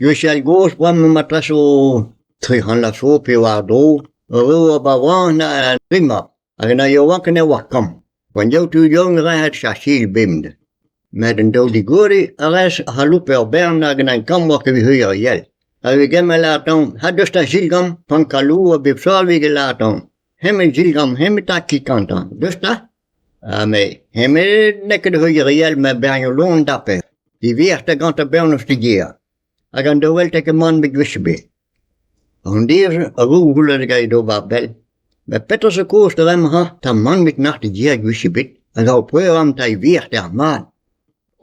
Gwechall-gozh bremañ matrese zo 300 vloaz zo pe war-dro ur roue ba oan ha tri-mab hag an yaouank ne oa kamm. Gant daou tud yaouank 'raent chaseal bemdez. Met an daou digoriñ a raes c'haloupe ur bern hag an kamm oa ket evit heuilh ar yell. Hag e gemell atav ha deus da jilgamm pankaloù a bep seurt 'vit lâret Hemañ jilgamm hemañ 'ta kig gantañ deus 'ta. Ha me hemañ n'eo ket heuilh ar yell ma bernioù loen tapet. Divier 'ta gantañ bern eus gêr. Hag an daou all 'ta ket mann bet gwech ebet. An devezh a vo goulennet gant ober pell. Met petra zo kaoz da bremañ hañ 'ta mann 'vit nac'h da gêr gwech ebet hag ar poeram 'ta e vir d'ar mat.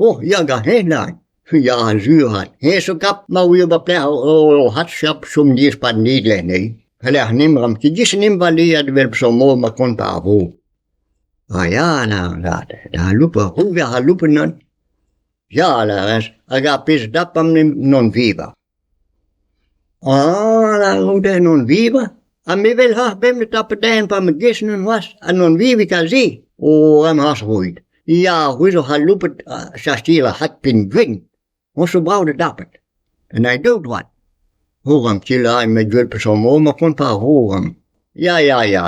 Oh ya gant heñ lâret. Ya sur 'vat. Heñ zo kap ma ouio ba pelec'h o c'hadchap chom diaes 'pad nidlec'h anezhi. Pelec'h 'n em ran ket diaes 'n em valeat evel peseurt mod ma kont ar vro. Ah ya lâret da c'haloupañ c'houi a c'haloup unan. Ya lârez hag ar pezh dapamp n'on vivañ. Ah, lârout eo n'on vivañ ha me 'wel c'hoazh bemdez tapet den pa ma gesen c'hoazh ha n'on vivañ ket aze o em c'has roet. Ya, c'hwi zo c'haloupet chaseal ar c'had penn gwenn, on zo brav da dapet. En ai daou droad. Oran ket lâret met gwell peseurt mod ma kont pa roan. Ya, ya, ya,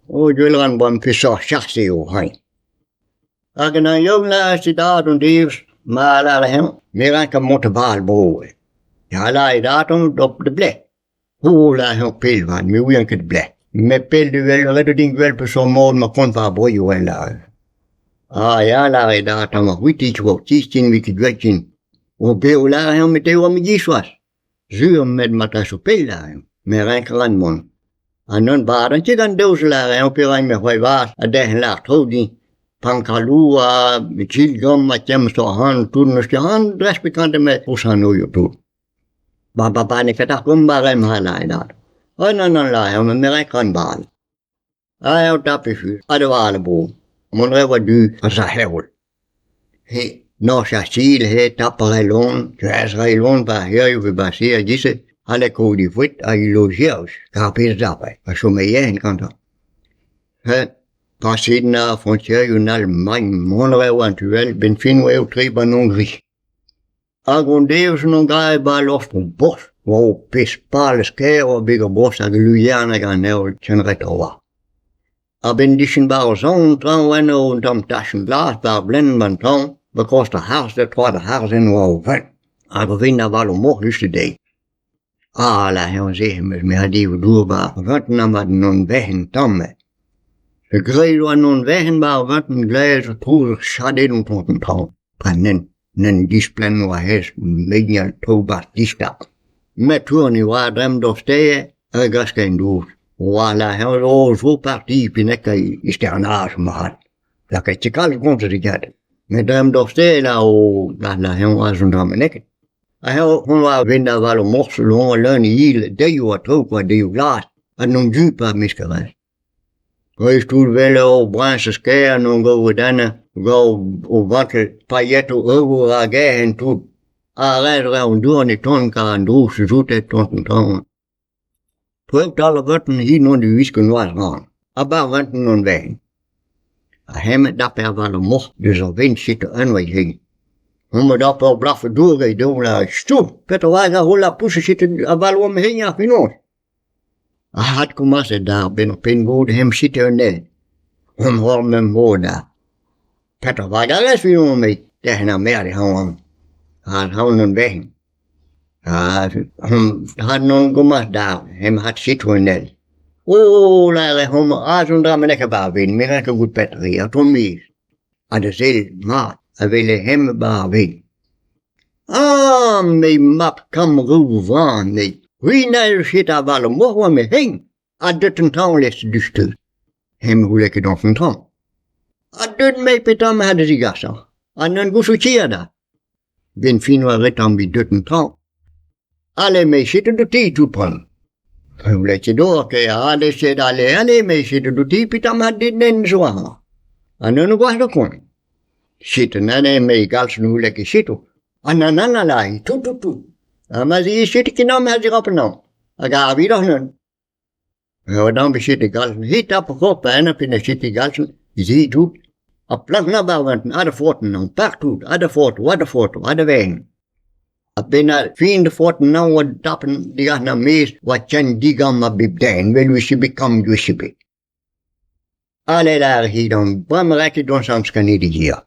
o gwell 'ran bremañ peseurt chase eo hein. Hag an yaouank lâret e dad an devezh ma lâre-eñ me 'rank mont da bal bro. Ya lâre e dad on d'ober da blec'h. Oh lâre-eñ pell 'vat me 'ouian ket blec'h. Met pell da wel ret eo din gwell peseurt mod ma kont war broioù all lâre. Ah ya lâre e dad tamm ar c'hwiti oa o tiskenn 'vit ket gwell ken. O bev lâre-eñ met eo am dischoaz. Sur met ma tacho pell lâre-eñ me 'rank ran mont. Ha n'on badan ket an daoust lâre-eñ perak me c'hoari vat ha derc'hen lâr traoù din. Pankaloù ha chilgamm ha kemz ac'hann tout n'eus ket ac'hann dres pikant emañ o tout. Ba ba ba n'eo ket ar gomz war-lerc'h ma lâret avat. Oh nann nann lâre-eñ me 'rank ran bal. Ah eo tapet fur ha da vat bro. Mont 'rae war-du ar Sac'h-Heol. He norzh ha sil he tap a rae lon, kreiz 'rae lon pa hiziv e base a-giz-se ha lakaat e voued hag e lojeaus kar pezh dap eo a chome yen gantañ. He paseet 'na frontierioù 'n Almagn mont a rae war an tu all 'benn fin 'oa eo tre 'ba 'n Hongri. Hag hon deus 'n hon graet 'ba lost hon porzh 'oa ho pezh palez kaer 'oa bet ur bos hag lugerniñ hag an heol ken-ret a oa. A-benn dichenn 'ba ar saon traoñ eno un tamm tachenn glas 'ba ar blenienn 'ba an traoñ 'ba kost ar c'harzh da troad ar c'harzh eno 'oa o vent hag o vent avaloù-moc'h just dezhi. Ah lâr-eñ se em eus me a-devout dour 'ba ar venten amat n'on vec'hen tamm. Graet 'oa n'on vec'hen 'ba ar venten glaz trouz ar chadennoù 'tont an traoñ. Pa n'en n'en displenn war hezh meignal traoù 'barzh distar. Met tourn e oa dremm dostaer a glaske en dour. Oa lâr-eñ zo zo parti pineka e sternaj mat. Lakaet ket kalz gontet e gad. Met dremm dostaer la o lâr-eñ a zo un dra bennaket. Aze on oa bet avaloù morse loñ leun e il deioù ha traoù kwa deioù glas ha n'on du pa mesk a vez. Dreist-holl 'vel ur briñsez kaer n'on gavet enne gant o vantel pailhetoù euro hag aezhenn tout. Ha ret 'ra an dourn e tont kar an droug zoute tont an traoñ. Poent all avat hi n'on da wiskañ noazh ran, ha 'ba venten on ven. Ha hemañ dap avaloù moc'h deus ar vent setu unwezh hin. Homañ dap ur blaf dour e daol ha stoup petra 'oa ar holl ar pousoù setu avaloù am hini ar fenoz. Ar c'had komañset d'ar benn penn-bod hemp sikour anezhi. Hon c'hoar meump mod ha petra 'vat a rez unan me derc'hen ar merc'h e hañv ha hañv an vehenn. Ha ha n'on gomañs d'ar hemp c'had sikour anezhi. Oh lâret homañ aze un dra bennak a-barzh ar bed, me 'rank goût petra eo, an tamm-maez. Ha da sell mat a wele hemañ 'ba ar bed. Ah, me mab kamm roue vran eo. C'hwi n'hall ket avaloù-moc'h war ma c'hein ha deut an traoñ lest diouzhtu. Hemañ 'c'houlle ket dont an traoñ. Ha deut me petra ma da zigasañ. Ha n'en gouzout ket da. 'Benn fin 'oa ret tamm 'vit deut an traoñ. Ale me setu da ti tout pren. Ne ket d'ober ket ale sed ale ale me setu da ti petra ma dit nen zo amañ. Ha neuze gwazh da kont. Setu neuze me galz n'houlle ket setu. Ha nann nann a lâre tout tout tout. Ha ma zi setu ket 'nañ ma zirap 'nañ. Hag ar vidoc'h neuze. Eo bet setu galz hit tap kop ena pe ne setu galz zi tout. Ha plank na bar ha da foten, partout, ha da fot, ha da fot, ha da ven. A-benn ar fin da faot an oa dapen degas ar maez oa ken digamm a bep den, 'vel 'vije bet kamm gwech ebet. Ale lâr-hi dan, bremañ 'ra ket dont samskanidi hiziv.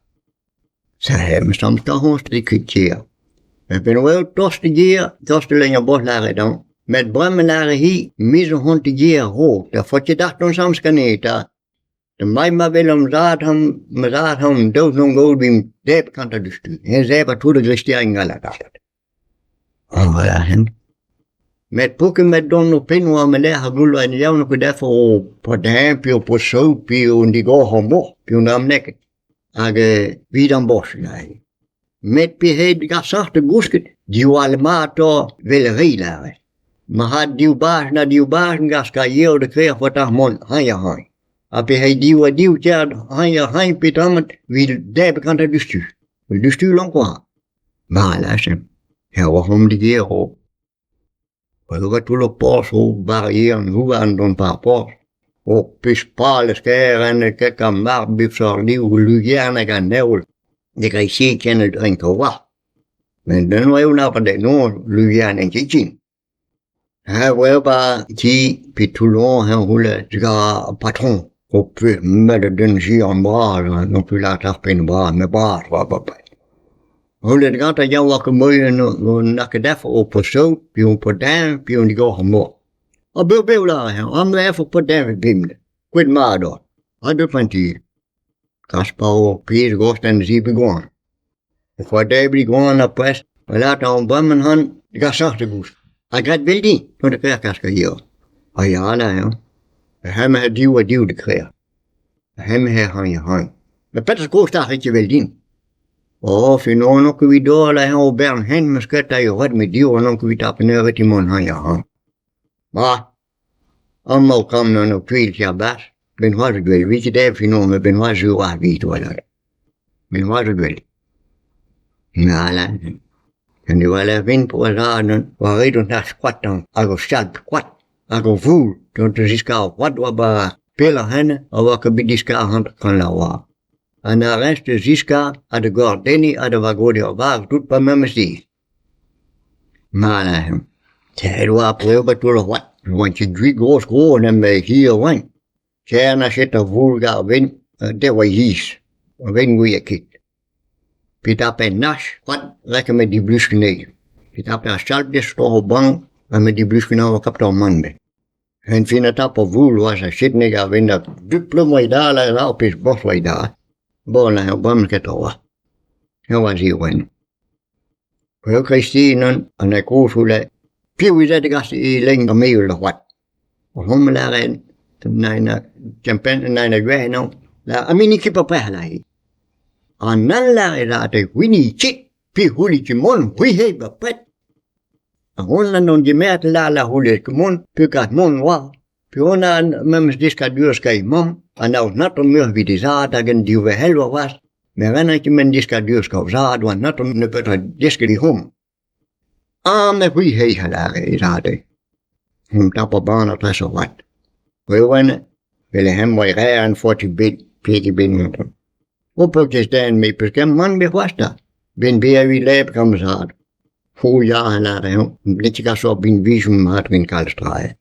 Se ma samskañs dre kuit kêr. Met penaos tost da gêr, tost da lein ar bos lâret hañ. Met bremañ lâre-hi me zo c'hoant da gêr a-raok, da faot ket deoc'h dont samskanidi 'ta. Da mai ma wel am zad ma zad hon daoust d'hon gaout vimp debret gantañ diouzhtu. Eñ zebr tout ar gristenien gall avat. Met po ket met dont ho penn war ma lerc'h a goullo en iaouank ket afer ho podañ pe ho posoù pe ho digor ho moc'h pe an amneket. Hag evit an bos neuze. Met pe ret gasoc'h da gousket diwall mat oc'h 'vel re lâret. Ma c'had div bajenn ha div bajenn gas ka yeo da krec'h war ar mont hañ-ha-hañ. Ha pe c'hei div ha div kard hañ-ha-hañ peotramant evit debriñ gantañ diouzhtu. Diouzhtu lañkoù. Ma lârjemp e oa digêr o toull ho porzh o barier houarn dont war ar porzh. Ho pezh palez kaer ket ar marc'h bep seurt liv lugernek an heol. Ne greiz-se ken renk a-walc'h. Met den eo na noz lugernek ket ken. Ha oa 'ba ti pe Toulon eñ c'houlle ar patron. Ho peus met d'un jian bras non plus lâret ar penn bras met bras oa bepred. C'houlenn gantañ yaouank moaien n'a ket afer ho posoù pe ho podañ pe an digor ar mor. Ha bev-bev lâret amañ afer podañ bemdez. Kouet mat oc'h. Ha deut an ti. Kas pa ho pezh gost an zebriñ goan. Foar debriñ goan ha prest lâret an bremañ han gasoc'h da goust. Ha graet 'veldi gant ar pec'h kas hiziv. Ha ya là eo. Hemañ div ha div da krec'h. Hemañ hañ hañ. Met petra kost ar ret evel din? Oh, finañ n'on ket evit dont là ober an hent 'meus ket ha ret met div n'on ket evit tapout ur ret emaon hañ hañ. Ma, amañ kam an kuilh a-barzh, 'benn c'hoazh gwell, 'vit ket ev finañ met 'benn c'hoazh sur ar vit voilà. 'Benn c'hoazh gwell. Voilà. En diwall vin po war ret on ar skoatañ hag o stad koad hag o voul dont da ziskar c'hoad oa 'ba pell ac'hane a oa ket bet diskar hanter-kant vloaz oa. An ar rest da ziskar ha da gordenniñ ha da vagodiñ ar vag tout 'ba memes deiz. Ma Ret oa preober toull ar c'hoad. Oan ket kuit gros-gros en em hir oan. Kern a chet ar voul gant ar vent dev oa hiziv. Ar vent 'ouie ket. Pe tape nach c'hoad lakaet ma diblusk anezhi. Pe tape ar chalpez torr o bank ha ma diblusk anezhañ oa kap d'ar mann bet. En fin a tap ar voul oa chet neg ar vent a dupl oa dal a ar pezh bos oa dal. Bon, eo bremañ ket oa. Eo oa ziwen. Eo Christine an e kozh oule. Piv ez da gas e lein ar meul da c'hoad. O hom lâret na kempenn na na gwe'h no. La a mini ket pa la. An nan lâret a te gwini chit pi c'houli ket mont c'hwi he bepred. Ar hon an on gemerat la la c'houli ket mont pe kat mont oa. Pe on a memes diskadurezh kai mamm an aoz nat on meur evit e zad hag an div vehel war was. Me ren ket men diskadurezh kaout zad oa nat on ne petra desket e hom. Ah, me c'hwi he a lâre e zad eo. Hom tap a ban a tres o wat. Oan vel hem oa re an fotu bet peg e ben gantañ. O peus den me peus ket mann bet c'hoazh da. Ben be a leb gant zad. Ho ya a lâre eñ. Blet ket so bin vijum mat vin kalz tra eo.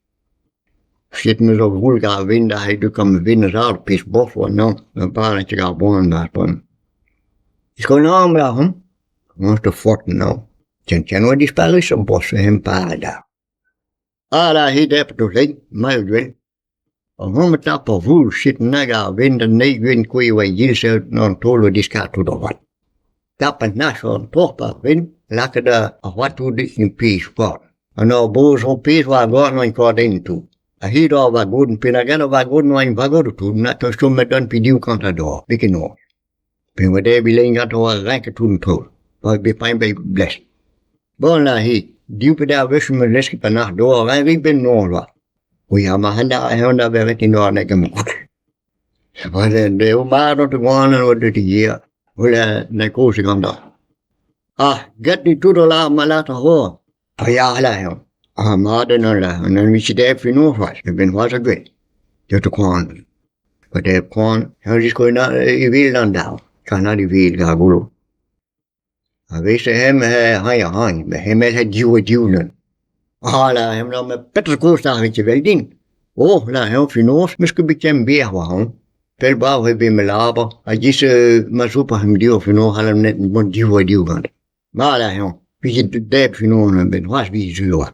Sit me zo voul gar vin da he du kam vin zad pis bof oa non. An par ket ar bon da bon. Is kon am la hom. Ons de fort no. Ken ken oa disparu so bos hem par da. Ah la he dep to lein, ma gwell. An hom tap ar voul sit nag ar vin da ne gwin kwe oa yil an tolo diskar tout ar wat. Tap an nach an torp ar vin, lakaet ar wat tout in piz fort. An ar boz hon piz war gorn oa korden tou. A hid ar va goden pe na gant va goden oa va goden tou, na to chom met an pi div kant a dor, biken noz. Pe oa de bi lein gant oa renket tout an tol. Pa be pain be bles. Bon la hi, div pe da wech me leske pa nach dor, ren ri ben noz oa. O ya ma handa a hon da veret in oa nek am gout. Wa de o mat an te gwan an oa de hier. Ola na koz gant da. Ah, get ni tout la ma la ta ho. A ya la eo. Ah, mat en la, an an michi de fi noz oa, e ben oa a gwell. De te kwan. Pa de kwan, ha jis ko na e vil an dao. Kan na di vil ga goulo. A-wech eo hemañ ha hagn met hemañ eo div ha div neuze. Ah lâr eñ met petra 'kaoz aze eveldin ? Oh lâr eñ fenoz 'meus ket bet ken berr war-c'hoant. Pell brav eo bet ma labour ha giz ma sopa hiziv fenoz c'hallan mont div ha div gantañ. Ma lâr eñ 'vije debret fenoz a-benn c'hoazh 'vije sur.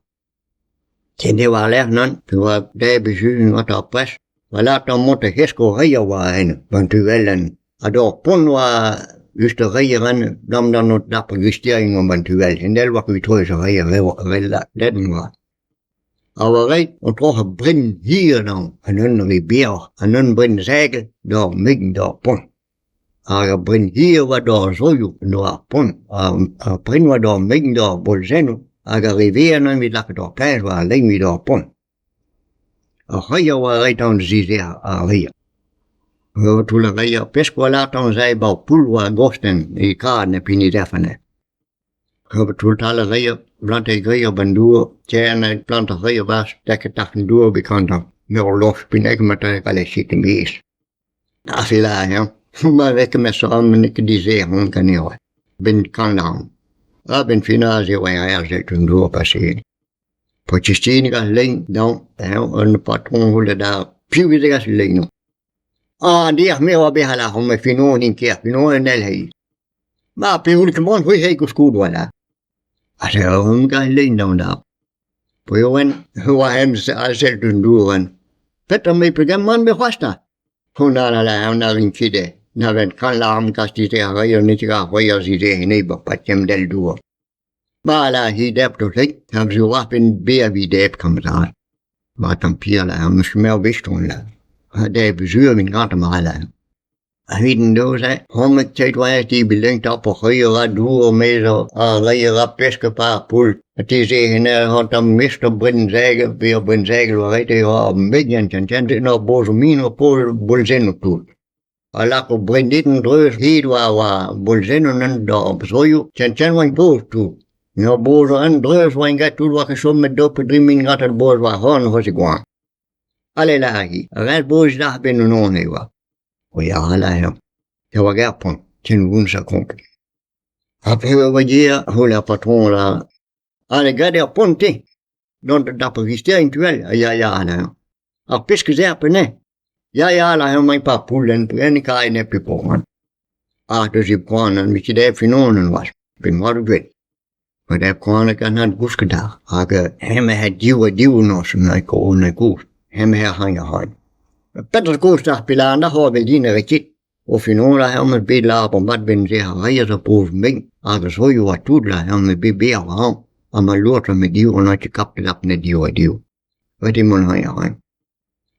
Ken eo war-lerc'h nann pa oa debret sur oa ar pres oa lâret dezhañ mont da zesko reier war eno gant tu velen ha d'ur pont oa just ur reier eno dam d'an d'ar gristenien oa gant tu vel hend-all oa ket treuz ar reier evel lenn oa. Ha war ret on troc'h brin hir anezhañ an un re berroc'h an un brin segel d'ur megn d'ur pont. Hag ar brin hir oa d'ar soioù d'ar pont ar brin oa d'ar megn d'ar bolzennoù hag ar re vihan evit lakaat ar peñs war al lein evit ar pont. Ar c'hreier oa ret an zizer ar reier. Toull ar reier pesk oa lakaet an sae 'ba ar poull oa a-gostenn e kad na pini derc'hen. Toull ar reier plant e greier 'ba 'n dour kern plant ar reier 'barzh lakaet an dour bet gantañ. Ur loch bennak ma 'ta maez. Aze lâr eñ, ma vez ket ma n'eo ket dizehan ganeoc'h. 'Benn kannañ. A-benn fin aze e oa aergelc'h an dour paseet. Protestiñ gant lein dañ eñ un patron c'houlenn da piv e zegas leinoù. Ah dec'h me a oa bet lâr ma fenoz n'int ket fenoz un ell Ma pegoulz emaon c'hwi c'hei koulskoude voilà. Aze on gant lein dañ da. Peogwir e oa eñ azelet an dourenn. Petra 'me pegement me c'hoazh 'ta ? Hon a rin ket eo. Na ven kalarm kastiz ar reier n'eo ket ar reier zize'h pa del dour. Ma la hi debr o ha zo war ben bev debr kamera. Ma tampir la am eus mer wech la. Ha debr zur min gant ma la. A hidden doze, hommet tijd waar die belinkt op een reier a dour mez a reier a peske paar poul. Het is tegen had dan mist op brin zegel, weer brin zegel waar hij ha midden en tent nog boze min op bolzin op toe. A lak op brin dit en dreus hid war war bolzin en da op zoio, tent tent wain boos toe. No boze en dreus wain get toe wat som met dope drie min gat het boos war hon was ik gwan. Alle lagi, a boos dag binnen non wa. O ja, la ja. Ja war gerpon, ten woensdag komt. Ha pe oa dia, hol ar patron la. Ale gad ar pont te. Dont da registrering tuel, ja ja la. Ar peske zerpe ne. Ja ja la hem mijn paar poelen en kai ne pipo. Ah, dus je kwam en wie je finonen was. Ben maar weet. Maar daar kwam ik aan het goeskedag. Hag hem het duwe duwe nos en ik kon en goes. Hem her hangen had. Peter goesdag pilaan daar hoor we die rekit. O finola hem het bet la op wat ben ze haar zo boven ming. Hag zo je wat toedla hem met be ha. A ma loort met duwe en je kapte op net duwe duwe. Wat die man hangen.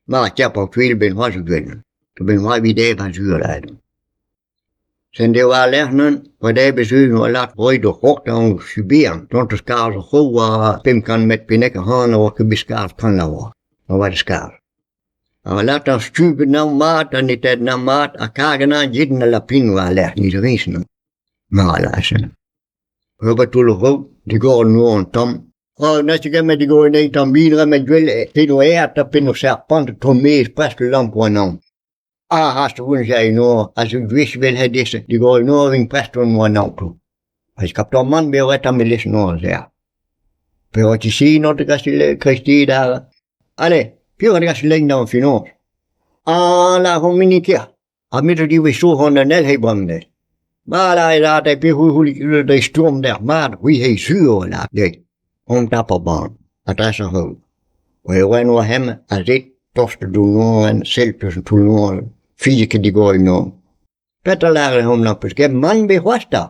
Maar ik heb ook veel ben was ik Ik ben waar wie de van zuur Sen det var lærnen, for det besøg var lagt rød og hårdt og Sibirien. Don't skar så ho var fem kan med pinek han og kan beskar kan laver. Og var det skar. Og lagt af stybe nav mat og nit nav mat og kakena jitten eller pin var lært i risen. Maar altså. Høber du ro, det går nu en tom. Og næste gang med det går ind tom videre med duel, det du er der finder serpent tomé presque lamp på en Ah, hast du jeg nu, altså hvis vil have disse, de går i nord, præsten var navn på. Og jeg skabte man med ret med lidt nord der. Pero til sige, når det kan Kristi der. Ale, pior det kan længe når finor. Ah, la hun minikia. A mit de vi så hon den hei bremne. Ma la la der be hu hu de storm der mat hui hei syr la det. Hun der på barn. Adresse ho. Og jeg var nu hem at det dorste du nu en selv du nu fire kan de gå i nu. Petter lærer hun nok på man be hwasta.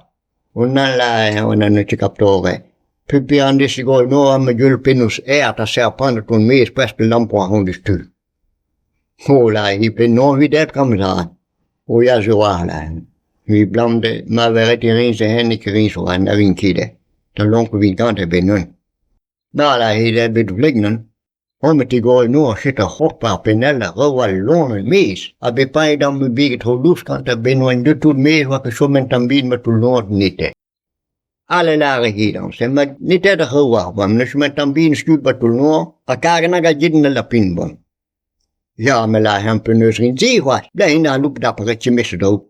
Og nan la hun er ikke kaptore. Pippi Anders går nu med julpinus er der ser på at hun mest bedste lamper hun det styr. Hola, i blev når vi der kom der. Og jeg så var der. Vi blandede med hvad rigtig rinse hen ikke rinse og han er en kide. Der långt vi gang til binden. Nå, der er der ved flægnen. Om det går nu og sætter hårdt penalla røver låne mest. Og vi bare dem med bygget ho luskant der binder en dytut mest, hvor kan så man tam bil med du låne nite. Alle lærer hit så man nite der røver, hvor man så man tam bil skyber du låne, og kagen er gitten eller pinbon. Ja, men la han på nøsrin sig hvad, la hende har lup der på rigtig messe dog.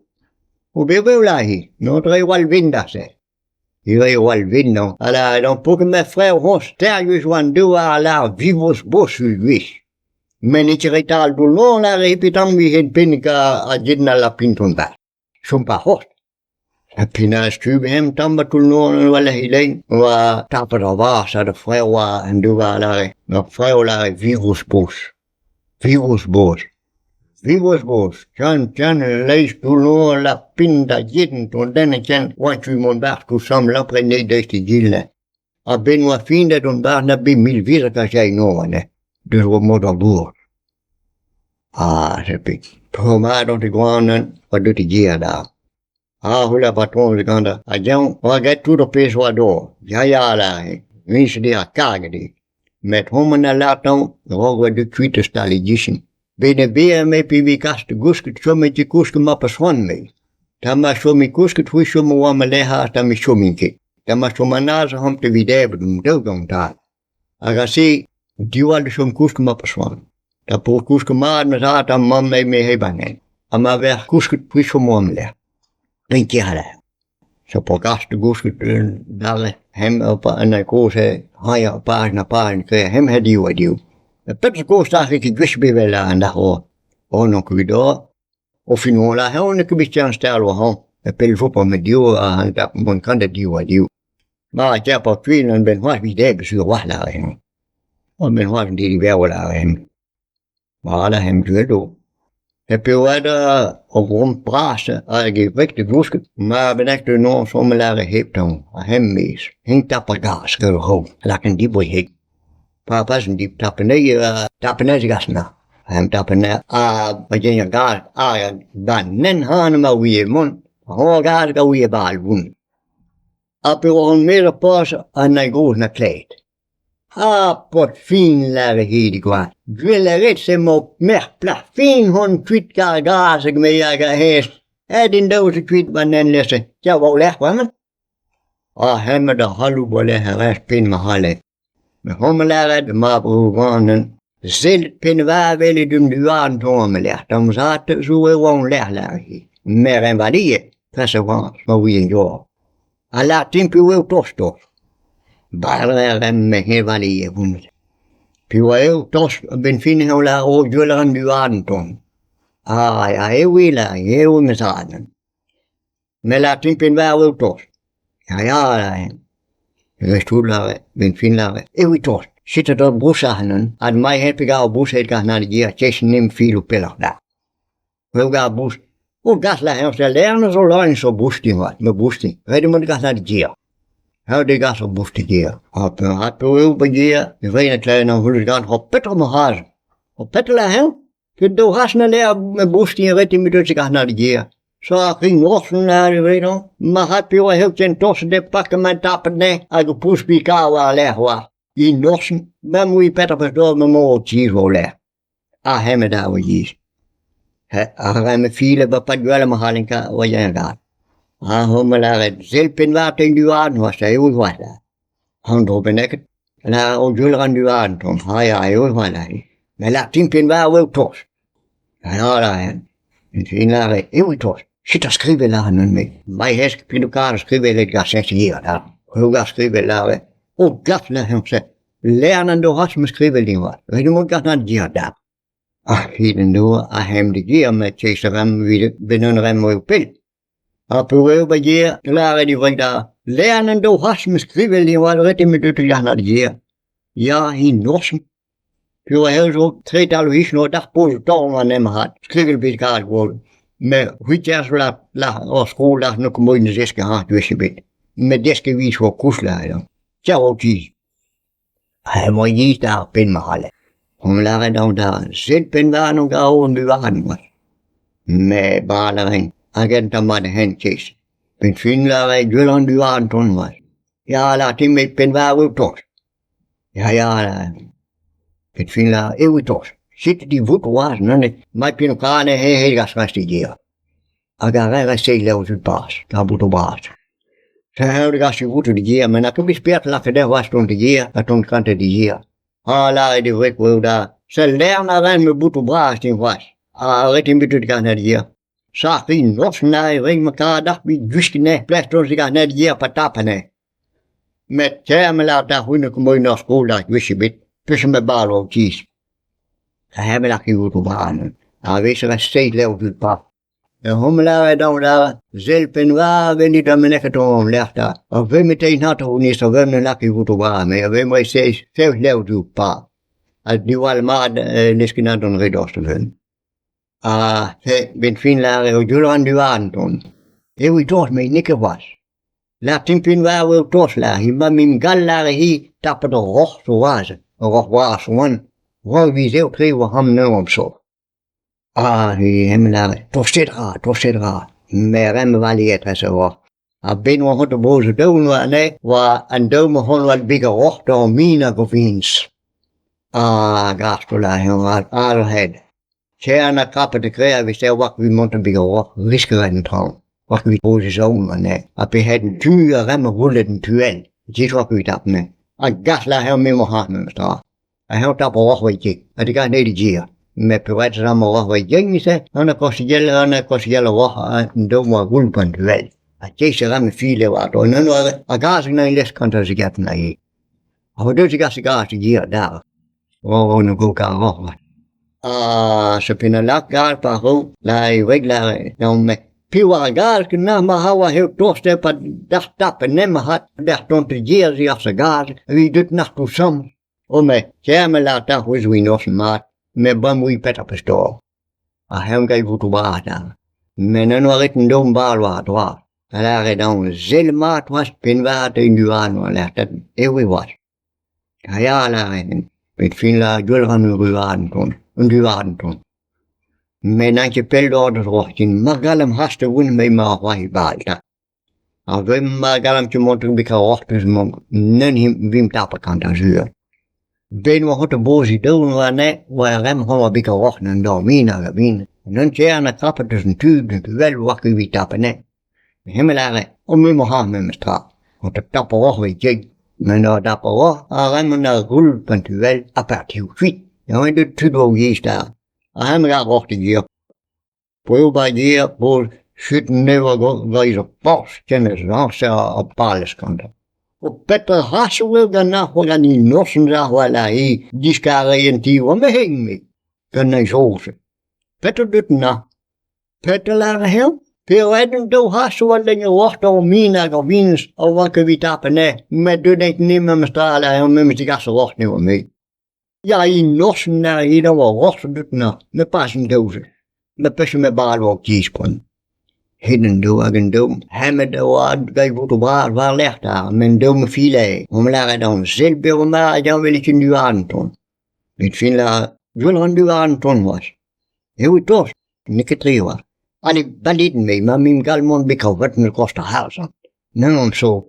Og vi vil la hi, nå drev al vind der sag. Ivez oa al A la dan poket ma frère hon stergus oa an douar a lar vivos bos gwech. Men e ket tal doulon la repetan vi het ben ka a jedna la pinton ba. Chom pa c'host. Ha pina stub hem tamm ba toull oa la hilein oa tapet ar vars a da frère oa an douar lare. Ur frère lare virus bos. Virus bos. Virus bos. Ken ken leiz toull la pin da jedn ton den ken oa tu mont bar kou sam lapre ne deist e gilne. A ben oa fin da don bar na be mil viz ka jai no ne. Dus oa mod ar bour. Ah, se pik. Pro mat on te gwanen oa deut e gia da. Ah, hula patron ze gant a gean oa get tout ar pezh oa dor. Ya ya la, vins de a karg de. Met hommen a latan, rog oa deut kuit eus tal e gishin. Ben e be me pi vi kast gousket chom e te kousket ma pa soan me. Ta ma chom e kousket c'hwi chom oa ma leha ta me chom ket. Ta ma chom an az hom te videbet um daou gant ta. Hag a se, diwall de chom kousket ma pa soan. Ta po kousket mat ma za ta mamm me me hebanen. Ha ma ver kousket c'hwi chom oa ma leha. Rin ket Så på gast gousket dalle hem op an a koz ha pa na pa en kre hem het div a div. Pet koz da ik gwech be vel an da ho. O non kuit o. O fin o la ha on ket bet stal o han. E pel vo pa me div a han da mon kan da div a div. Ma a pa tuin an ben c'hoaz vid eb sur war la hen. O ben c'hoaz di di ver la hen. Ma la hem duel E pe oa da o grom bras hag e vek de gousket. Ma ben echt de non som lare heb dan. A hem mees. Hing tapper gas go ho. Laken die boy hek. Pa pas en die tappen ne tappen ne gas na. Hem tappen ne a ba gen gas a ban nen han ma wie mon. Ho gas ga wie bal wun. A pe oa an mer pas an na goz na kleed. Ha pot fin lare hedi gwa. Gwell a ret se mo mer pla fin hon kuit gar gas hag me hag a hez. Ed in daou se kuit ban en lese. Ja, wou lech wammen? A hemme da halou bo le ha rest pin ma halle. Me homme lare de ma bro ganen. Zel pin wa wele dum duan ton me lech. Dam zat zo e oan lech lare hi. Mer en valie. Presse wans, ma wie en jor. A la timpi weu tostos. Barre me he valie wundet. Pi oa eo tos ben fin heo la o an duan ton. Ah, a e wila, e eo me zaden. Me la timpi wa weu tos. Ja, ja, la. Rest la ben fin la. E wi tos. Sitter dat brus ahanen. Ad mai het ga brus het ga na de gia chess nim filo pellach da. Weu ga brus. O gas la hen se lerne zo lang so brus di wat, me brus di. Rede moet gas na de gia. Hou de gas op brus de gia. Op had pe ba gia, de vene kleine hul gan hop petter mo haas. Hop petter la hen. Kun do has na le me brus di ret mi dus gas na de gia. Så a ring norsen la de weet dan. Ma hat pe heel ten tossen de pakken mijn tappen ne. Hag brus bi ka wa le wa. I norsen, ma moet petter pas door me mo cheese wo le. A hemme da wo gis. A remme file ba pat gwelle ma halinka wa jen ga. A homme la ret zelpen wa ten duan was da eo wa da. Han dro ben eket. La o juller duan tom. Ha ja eo wa la. Me la timpen wa wo tos. Ja la en. En fin la re eo tos. Sitter skrive la han me. Mai hesk pinukar skrive le gas ses hier da. Ho ga skrive la re. O gas la hem se. Lernen do has me skrive din wat. Weet du moet gas na dia da. Ah, hiden do a hem de gier met chase rem wie benun rem mo pil. A eo ba gier, la re di vring da. Lernen do has me skrive din wat ret me dut gas na gier. Ja, hi norsen. Pur heel zo tre tal his no dag pos torn an em hat. Skrive bit kaart go. Me huitjers la la o skol la no kom in zeske ha du bit. Me deske vis voor kusla ja. Tja o ti. Hij mo ji daar pin ma halle. Hon la dan daar zit pin waar no ga o nu waren was. Me balering agent ma de hen chase. Ben fin la re julan du aan ton was. Ja la tim met pin waar o tos. Ja ja la. Ben fin la e tos. Zit die voet was ne mai pin kane he he gas resti dia. Hag a re se le o pas, da bout o bas. Se he gas die voet de gia, men a ket spert la de was ton de gia, a ton kante de gia. Ha la de wek wo da. Se lern a ren me bout o bras din was. A ret in de gan de gia. Sa fin nos na ring me ka dag bi juske ne, ples ton de gan de gia patapane. Met kaer me lâr deoc'h c'hwi n'eo ket moaien d'ar skol d'ar gwech ebet peseurt ma bal oa o tizh. Ha eñ me lâr ket votoù bras neuze. A-wech e vez seizh levr diouzh pa. Ur c'homm lâret daou lâret sell penn-vat venit da menec'het hon lec'h 'ta. Ur vemp e tein hanter honnezh ur vemp ne lak ket votoù bras met ur vemp seizh seizh levr diouzh pa. Ha diwall mat n'eus ket na d'an re dost a-benn. Ha 'benn fin lâret eo gwell an duadenn tont. Eo e dost met n'eo ket c'hoazh. Lâr-timp war eo tost lâr he mamm ingal lâre-hi tapet ur roc'h zo aze, ur roc'h vras oan, roet 'vize tre war an neñv so. Ah, he lâre, tostet 'ra, tostet 'ra, merenn valiet a oa. A-benn oa c'hoant da boz daou anezhe oa an daou-mañ c'hoant oa beg ar roc'h da min hag o viñs. Ah, gast o lâr-eñ aet. Kern ha tapet e kre a veze a-walc'h evit mont da beg ar roc'h, riskl an traoñ. War evit poz e zaol anezhe. Ha pe c'hed an tu a raemp roulet an tu all. Disoac'h evit tap anezhañ. Ha gas lâr-eñ me 'ma memes tra. Ha eñ tap ar roc'h war e gig. Ha degas anezhi da gêr. Met peurrest amañ ar roc'h war e gig-se, an a koñsigell an a koñsigell ar roc'h an daou 'ma roul gant tu all. Ha keist a raemp file war an ha gaz anezhañ lesk gant ar sigarenn anezhi. Ha deus degas e gaz da gêr adarre. Oh, no go ar roc'h. Ha setu na lak gaz pa ro, la e wreg lâre, non met piv ar gaz ken na ma oa eo tost eo pa d'ar tap en em c'hat d'ar tont gêr ziàr sa gaz evit deut nac'h tout samm. Oh met kaer me lâr deoc'h 'oa zo norzh mat, met bremañ 'oa petra peus tort. Ha eñ gay votoù bras da. Met n'en oa ret un daou bal war droad. Ha lâret eñ sell mat c'hoazh pennvat un duan war lerc'h eo e oas. Ha ya, lâret-eñ, met fin la gwell 'ran un ruadenn tont, un duadenn tont. Met n'aint ket pell d'ober da dro din, mar gallomp hast da vont me 'ma c'hoazh e-bal 'ta. Ar vemp mar gallomp ket mont betek ar roc'h peus mont, neuze vimp tapet gantañ sur. Ben oa c'hoant da boziñ daou warnezhe oa ar remp oa bet ar roc'h d'an dormin hag a vin. An entier na tapet deus an tu vel oa ket evit tap anezhe. Hemañ lâre, o me 'ma memes tra. O tap ar roc'h evit ket. Met a dap ar roc'h ar remp a roul gant tu vel ha partioù kuit. Ya oa deut tud war o yezh da. Ha hemañ ar roc'h da gêr. Poeo ba gêr po chut nev gant ur porzh ken ez lañser ar palez gantañ. O petra c'has eo ganeoc'h gant an norzh war he diskariñ an ti oa me gant an soñj. Petra deut na? Petra lâr-eñ? Perak an daou c'has oa den oac'h ar min hag ar viñs a oa ket evit tap anezhe met deut int memes tra lâr-eñ memes degas ar roc'h eo me. Ya, in norzh na eno oa roc'h deut na, me pas an daou-se. Me peseurt me bal oa kiz-koant. Hed an daou hag an daou, hemet a oa gant votoù bras war-lerc'h 'ta, met an daou ma file. Omp lâret an sell bev ma hag eñ 'welet ket duadenn tont. Met fin lâret, gwell an duadenn tont c'hoazh. Eo tost, n'eo ket tre c'hoazh. Ale, balit me, ma mimp gall mont betek ar vat me kost ar c'harzh hañ. Nann so.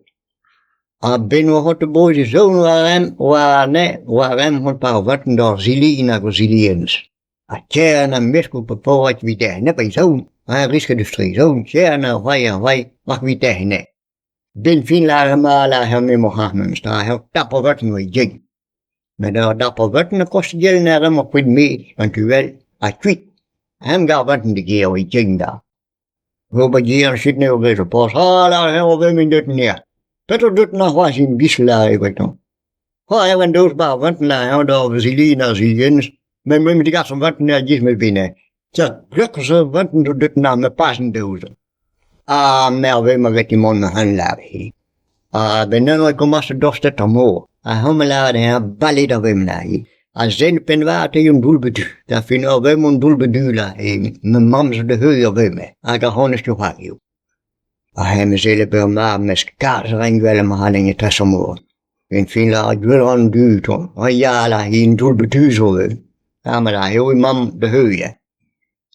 A-benn oa c'hoant da boz e zaon war-lerc'h war-lerc'h war-lerc'h c'hoant pa vaten d'ar zilin hag o zilienz. Ha kern ha meskoù pa paourkaezh evit nep a zaon, ha risket eus tre zaon, kern ha c'hoari ha c'hoari, mar evit ne. Ben fin lâret ma lâret me m'oc'h memes tra, eo tap a vaten oa e Met ur dap a vaten a kost gell ne emañ kuit 'maez, an tu all, ha kuit. Emgav vaten da gêr oa e da. Ober ger sit eo bet o paotal ar eo bet min deut neat. Petra deut na c'hoazh in bisla evetañ. Ha eo en deus bar venten la eo da zilin ar zilienz, met me degas an venten a giz me bine. Tja, glück zo venten zo deut na me pasen deus. Ha merve ma vet mont ma han lar hi. Ha ben neuze e komañs dostet ar mor. Ha hom lâret eo bale da vem la hi. Ha zen penn-vat eo an doull-bedu. Da fin ur vem an doull-bedu la e ma mamm zo da heuilh ur vem hag ar c'honez ket c'hoarioù. Ha hemañ selle ur mab mes kalz a raint gwell ma c'hallen e tras ar mor. En fin la gwell an dud ha ya la an doull-bedu zo eo. Ha ma la eo mamm da heuilh.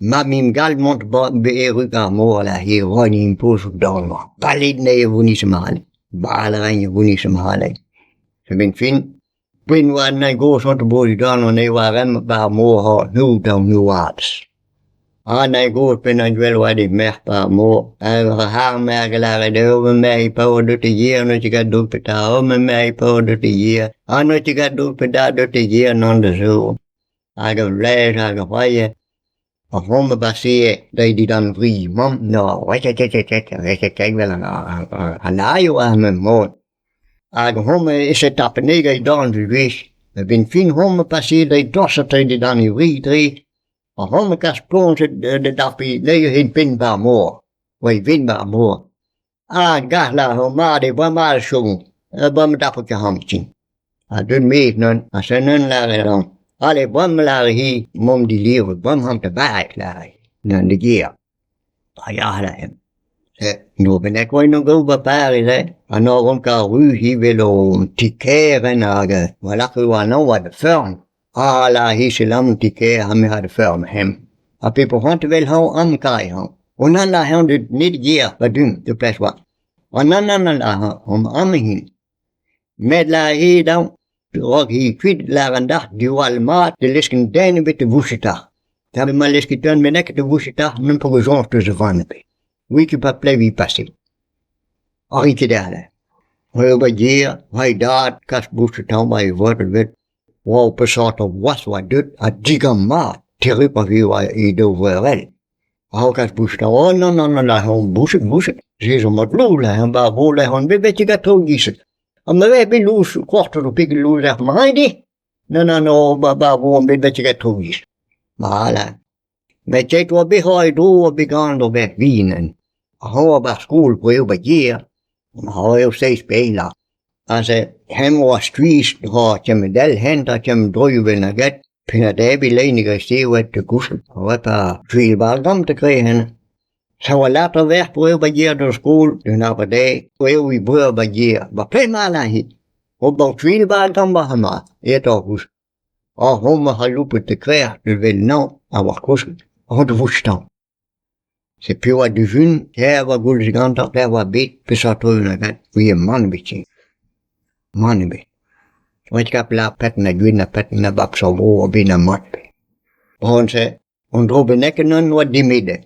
Mab mim gall mont be erru ar mor la he roin impozout dorn. Balit ne vounit ma Bal a raint vounit ma Ben fin Ben oa na gozh ont boz dan an e oa rem bar mor ha nou da nouad. Ha na gozh pen an gwell oa de merc'h bar mor. A har mer lâret eo me e paour deut e yer no ket dout peta o me me e paour deut e yer. Ha no ket dout peta deut e yer nan da zo. Hag a vlej hag a c'hoaie. Ar c'homm a base dre dindan vri mamm no an aio ar mem mod. Hag homañ e se tapenegaj dorn gwech. A-benn fin homañ paseet dre dost-tre dindan e wri tre. Ha homañ kas ploñjet da dapiñ anezhañ en penn 'ba ar mor, war e benn 'ba ar mor. Ha gast lâr eo mat eo bremañ e chomo bremañ e tapo ket ac'hanomp ken. Ha deuet 'maez neuze ha setu neuze lâret dezhañ ale bremañ 'lâre-hi 'maomp dilivret bremañ 'c'hamp da bareañ 'lâre neuze da gêr. Ha ya 'lâre-eñ. N'eo bennak oa eno gaou 'ba Pariz hein, ha n'oc'h vont ket arru evel an ti-kêr hein hag war-lerc'h e oa anv 'oa da feurm. Ah lâr-hi selaou an ti-kêr ha me 'ra da feurm hemañ. Ha pep c'hoant evel hañv amañ kae hañ. O nann lâr-eñ deut ned gêr ba du-mañ da ples 'oa. O nann nann nann lâr-eñ omp amañ hin. Met lâr-hi daou 'raok hi kuit lâran deoc'h diwall mat ne leskin den ebet da voucheta. Da ma leskit unan bennak da voucheta n'on ket soñj deus e vann ebet. Oui ket pa pleviñ pase. Arri ket aze. Eo ba gêr, va e dad kas bouchetañ ba e vod ebet. Oa peseurt ur gwaz oa deuet ha digamm mat terrupl a oa e daou vreur all. A-raok ar bouchetañ, oh nann nann nann, aze on bouchet bouchet, se zo mat loull aze ba ar vro lec'h on bet betek atav giz-se. Ha ma vez bet lous kortoz o pegen lous er maen-se, nann nann oh ba ar vro on bet betek atav giz. Voilà. Met ket oa bet c'hoari dro oa bet ganet ober vihan. Ac'hano 'ba ar skol eo 'ba gêr, eo seizh pellañ. Aze hemañ oa skuizh dra kement-all hent ha kement droioù bennaket. Penn-ha-debriñ lein e greisteiz oa da gousket oa pa skuilh 'ba ar gambr da greñv. Se oa lâret ur wech eo 'ba gêr d'ar skol d'un abadenn eo e breur 'ba gêr 'ba pemp all aze. Ober skuilh 'ba ar gambr amañ aet oc'h kousket. Ar homañ c'halloupet e krec'h evel naon ha war kousket oc'h da voustañ. Setu piv oa dujun, kaer oa goulz gantañ, kaer oa bet peseurt truezh avat, ouie mann ebet ken. Mann ebet. Oa ket lâret na gwin na pet na bap bro ebet na mat. Bremañ-se, an dro bennaket neuze oa dimezet.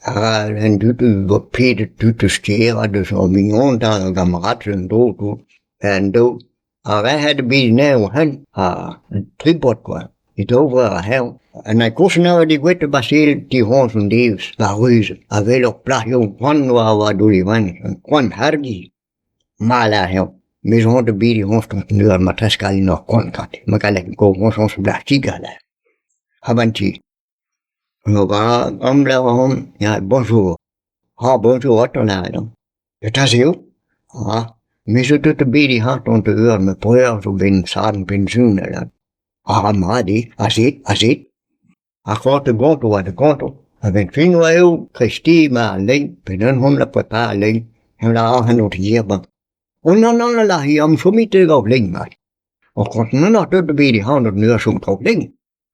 Ha an dud oa pedet tud eus kêr ha deus ar mignon da gamaraded en dro tout. En daou Ar re bet anezhañ hen ha un tripod kwa, e daou vreur a-herv. An kozh a oa degouezhet ba sel ti-c'hoñs an devezh, war ruz, a wel ur plac'h yaouank koant oa war daol-e-vann, koant hardi. Mat eo, me zo c'hoant da bediñ c'hoñs gant ur ma treskailh ur koant ganti, ma gallek goñs plastik Ha ban ti. Ya, bonjour. Ha bonjour 'ta lâret on. Petra eo? Ha me zo deut da bediñ ac'hanon da eur ma breur zo bet sadorn penn-sul avat. Ha mat eo, azez, azez. Ar c'hoant da gontañ oa da gontañ. A-benn fin oa eo kreisteiz ma lein, pe neuze hon la prepar lein. Eñ lâr ac'hanon d'ar gêr Oh nann nann a lâr hi, am chomit gav lein mat. Ar c'hoant nann deut da bediñ ac'hanon da eur chom traoù lein.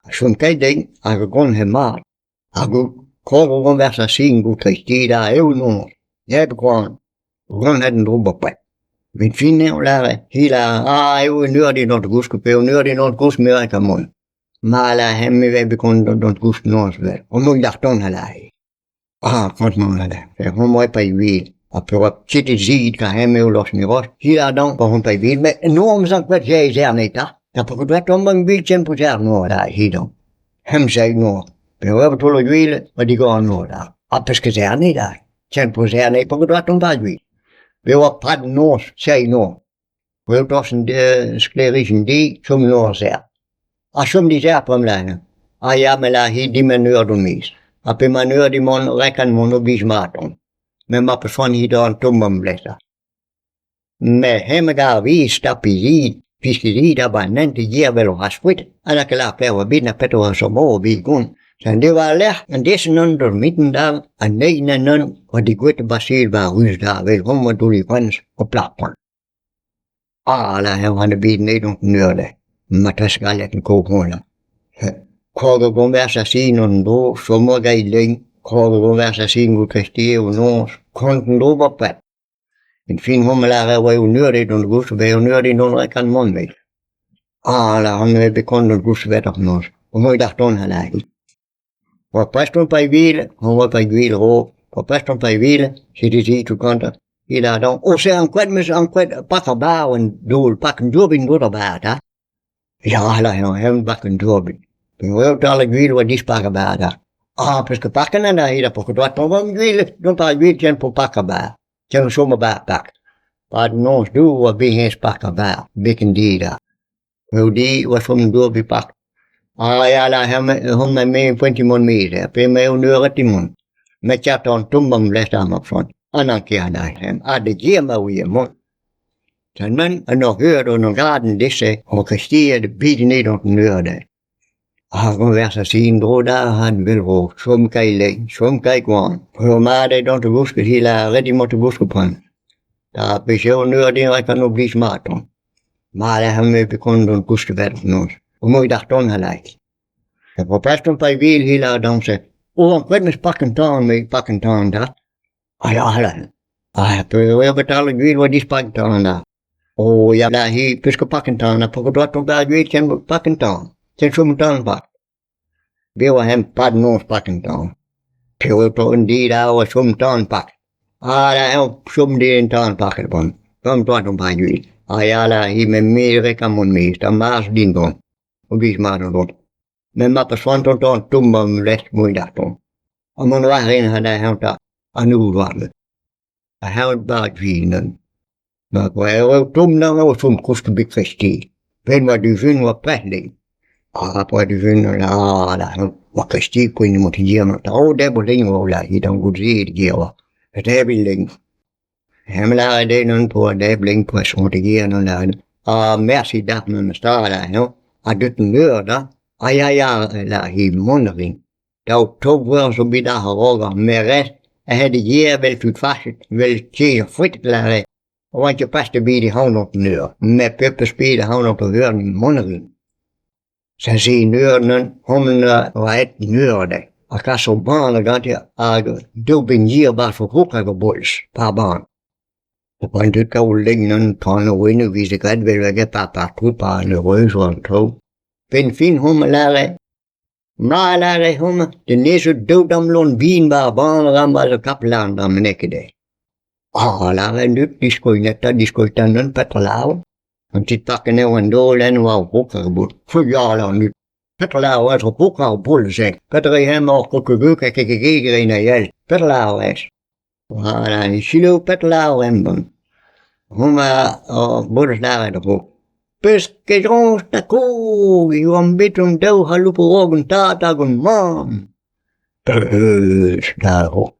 A chom keit din hag a gont he mat. Hag o krog o goñversasion go kreisteiz da eeun on. Neb koan. Gant en dro bepred. Evit fin eo lâret hi lâr ah eo un eur din dont da gousket pe un eur din dont da gousket me a mont. Ma lâr me vez bet kont dont da gousket noz vel. O mont d'ar ton a lâre. Ah franchement là homañ pa e wir. Ha pe oa ket e zid ka hem eo los mi roch. Hi lâr dañ pa hon pa e wir met no amzer gwet jez erne 'ta. Da pa dwet omp an gwir ken po zer noa da hi dañ. Hem zei noa. Pe oa tolo gwir ma digor an noa da. Ha peus ket erne da. Ken po erne pa dwet omp ar gwir. Pe oa pad noz sei noa. Wel dost an sklêrijenn di chom noa zer. Ha chom dizer pa'm lâr. Ha ya me lâr hi din an eur d'o miz. Ha pe ma eur di mont rekan mont obij mat on. Me ma peus c'hoant hi da an tomm am blesa. Me hemañ gav viz tapizi piskizi da ba an hent e yer vel o c'has-fouet. Ha na ket lâr pev ebet na petra oa zo ebet gont. An dev war-lerc'h an desenn an d'ur mintin da an eil an an oa degouezhet baseet war ruz da vel homañ daol-e-vann o plac'h. Ah la eo an bet nedon neuze. Ma teus gallet an kof-hoñ. Krog a goñversasion an dro, chom hag eil lein, krog a goñversasion go kreisteiz o noz, kont an dro bepred. En fin homañ lâret oa eo neuze d'an goust, eo neuze d'an rekan mont met. Ah la an bet kont d'an goust bet ar noz. O moy d'ar ton a lâret. Oa prest on pa e vil, oa pa e vil ro, oa prest on pa e vil, setu se tout kontañ. Il a dañ o se ankouaet 'meus ankouaet pak ar bar en daol, pak an dour evit dont ar bar 'ta. Ya la eñ pak an dour evit. Peogwir tal ar gwir oa dispak ar bar 'ta. Ah peus ket paket anezhañ da po ket droad dont ar gwir dont ar gwir ken po pak ar bar. Ken chom ar bar pak. Pad noz du oa bet hennezh park ar bar, beken di da. Eo di oa chom dour bet park. Ah ya la hemañ me poent mont maez pe me eo neuret mont. Met ya an tomm am lest ar mab-son. An anker da hem ha de dier ma ouie mont. Sen men an ur heur an gaden disse o kestier de bieden niet op een uur. Ar goñversasion dro da han vel ro chom kai lein, chom kai koan. Ur mat eo dont da gousket he la ret eo mont da gousket bremañ. Da peseurt an eur din ret an obliz mat on. Mat eo me bet kont dont kousket vet noz. O moit d'ar ton a laik. Da propestomp pa vil he la damse. O an kouet meus pak an tan me pak an tan da. Ah ya la. Ah pe eo bet al gwir oa dispak tan da. O ya la hi peus ket pak an tan ha pa ket doat da gwir ken pak an tan. Ken chom an tan pak. Bet oa hem pad noz pak an tan. P'eo to un di da oa chom tan pak. Ah la eo chom di en tan paket bon. Gant doat on pa gwir. Ah ya la hi me merek am mont maez da mars din don. O biz mat an don. Me ma pa soant on tan tomm am lest moin d'ar ton. Ha mont war ren ha da ta an oud war me. A haout bag vi Ma eo tomm na eo chom koust bet kresti. Pen oa du jun oa prec'h Ah, pa du jun la la oa kresti koin mont dir ma ta o debr ling o la hit an gout se gear oa. Et ebil ling. Hem la de non po deb ling po son te gear non la. Ah merci d'ar me sta la no. A deut an eur da. A ya ya la hi monnerin. Daou tog zo bet ar raok ar merez a het gear vel tout fachet vel keer frit la re. Want je pas de bij die hand op de eur. Met peppe spelen hand op de eur monnerin. Sa se eur hommen oa et eur de. A kas o ban a gante hag daou ben hier bar fo krok hag o bolz, par ban. O pan deut kaout ling nan tan o wene vize gret vel hag pa par trou pa an reuz an trou. Ben fin hom lare. Ma lare hom de nezo daou dam lon vin bar ban ram a zo kap lan dam nekede. Ah, lare nut diskoy netta diskoy tan non petra lao. An tit pakken eo an dol en oa o krok ar bout. Feu ya la nut. Petra lao ez o krok ar boul ze. Petra e hem ar kokeguk hag kekegegere na yel. Petra lao ez. Voilà, ni silo petra lao em bon. Hom a o boulez lare da ro. Peus ket roñs da kog eo an bet an daou c'halloup o rog an tad hag an mamm. Peus da ro.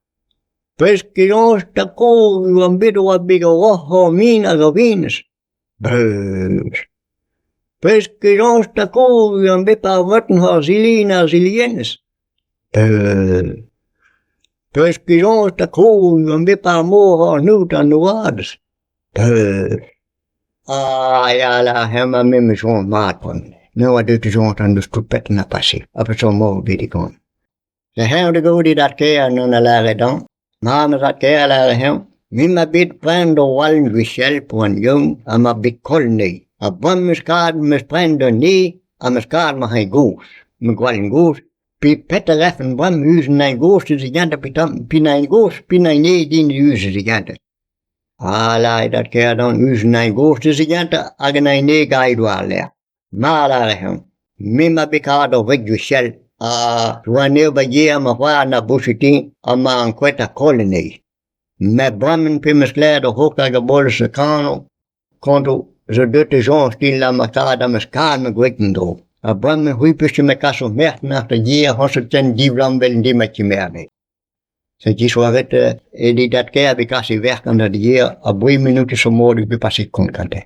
Peus ket roñs da kog eo an bet oa bet o roc'h ar min hag ar vinez. Peus. Peus ket roñs da kog eo an bet ar votenn ar zilin ar zilienez. Peus. Peus ket roñs da kog eo an bet ar mor ar nout an noadez. Peus. Ah ya la hemañ me me soñj mat bremañ. Me oa deut soñj an deus tout pet na pase. Ha peseurt mor bet e gant. Se heñv da gaout dat kêr an a lâret dañ. Ma ma zad kêr a lâre heñv. Me ma bet pren d'o wallen gwechall po an young ha ma bet koll nei. Ha bremañ meus karet meus pren d'an ne ha meus karet ma c'hañ gozh. Ma gwallen gozh. Pe pet a refen bremañ uzen nañ gozh eus e gentañ pe tamm pe nañ gozh pe nañ ne din eus e gentañ. Ah la dat kêr dan uzen nañ gozh eus e gentañ hag an nañ ne gaid war lec'h. Ma lâre heñv. Me ma bet karet ur wreg gwechall ha oa anezho ba yer ma c'hoar na bochetin ha ma ankouaet ar koll anezhi. Met bremañ pe meus klevet o c'hok hag a bolz e kano, konto zo deut e soñj din la ma karet am eus karet ma gwreg en-dro. Ha bremañ c'hwi peus ket ma kas ho merc'h nac'h da yer c'hoñset ken divlamm vel demat kemernet. Setu soaret e dit dat-kaer bet kas e verc'h gant ar yer ha bri minut zo mod bet paset kont gante.